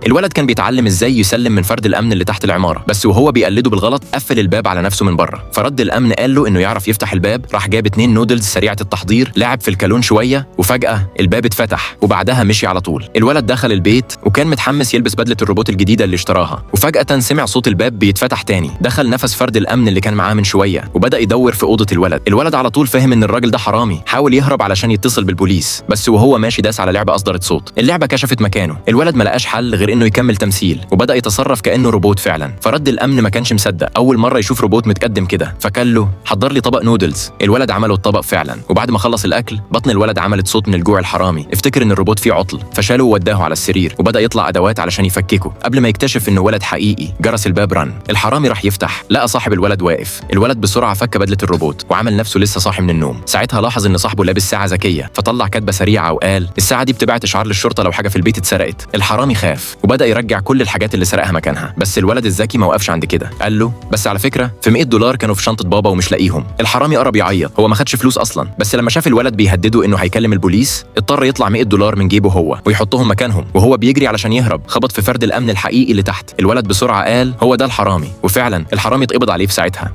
الولد كان بيتعلم ازاي يسلم من فرد الامن اللي تحت العمارة، بس وهو بيقلده بالغلط قفل الباب على نفسه من بره. فرد الامن قال له انه يعرف يفتح الباب، راح جاب 2 نودلز سريعة التحضير، لعب في الكالون شوية وفجاة الباب اتفتح وبعدها مشي على طول. الولد دخل البيت وكان متحمس يلبس بدله الروبوت الجديدة اللي اشتراها، وفجاة سمع صوت الباب بيتفتح تاني. دخل نفس فرد الامن اللي كان معاه من شوية وبدا يدور في اوضة الولد. الولد على طول فهم ان الراجل ده حرامي، حاول يهرب علشان يتصل بالبوليس، بس وهو ماشي داس على لعبه اصدرت صوت. اللعبة كشفت مكانه. الولد ما لقاش حل غير انه يكمل تمثيل وبدا يتصرف كانه روبوت فعلا. فرد الامن ما كانش مصدق، اول مرة يشوف روبوت متقدم كده، فقال له حضر لي طبق نودلز. الولد عمله الطبق فعلا، وبعد ما خلص الاكل بطن الولد عملت صوت من الجوع. الحرامي افتكر ان الروبوت فيه عطل، فشاله ووداه على السرير وبدا يطلع ادوات علشان يفككه. قبل ما يكتشف انه ولد حقيقي جرس الباب رن. الحرامي راح يفتح، لقى صاحب الولد واقف. الولد بسرعة فك بدله الروبوت وعمل نفسه لسه صاحي من النوم. ساعتها لاحظ ان صاحبه لابس ساعة ذكية، فطلع كاتبه سريعة وقال الساعة دي بتبعت اشعار للشرطة لو حاجة في البيت اتسرقت. الحرامي خاف وبدا يرجع كل الحاجات اللي سرقها مكانها، بس الولد الذكي ما وقفش عند كده، قال له بس على فكرة في $100 كانوا في شنطه بابا ومش لاقيهم. الحرامي قرب يعيط، هو ما خدش فلوس اصلا، بس لما شاف الولد بيهدده انه هيكلم البوليس اضطر يطلع $100 من جيبه هو ويحطهم مكانهم. وهو بيجري علشان يهرب خبط في فرد الامن الحقيقي اللي تحت. الولد بسرعة قال هو ده الحرامي، وفعلا الحرامي اتقبض عليه في ساعتها.